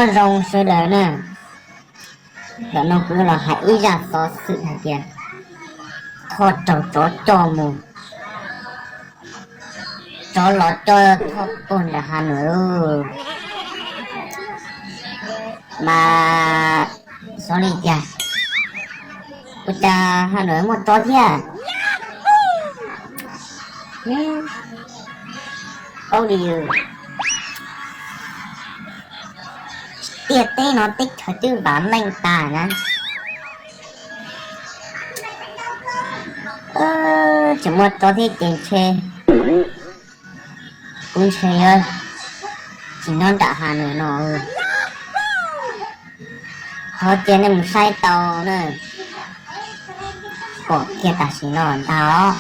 Zoo sawv daws na, ntawm no kuv los hais ib zaj xov xwm hais tias thoj raug tsov coj mus, tsov los coj thoj tuag nram Hà Nội. Mas xyov li cas, ua cas Hà Nội muaj tsov thiab? Paub li, tiaj teb no teb chaws twb vam meej tas na, tseem muaj tsov thiab ces ntshe, kuv ntshe yuav tsis nyob nram Hà Nội no. Thov cia nej mus saib tau na, pom kiag tam sim no ntag os.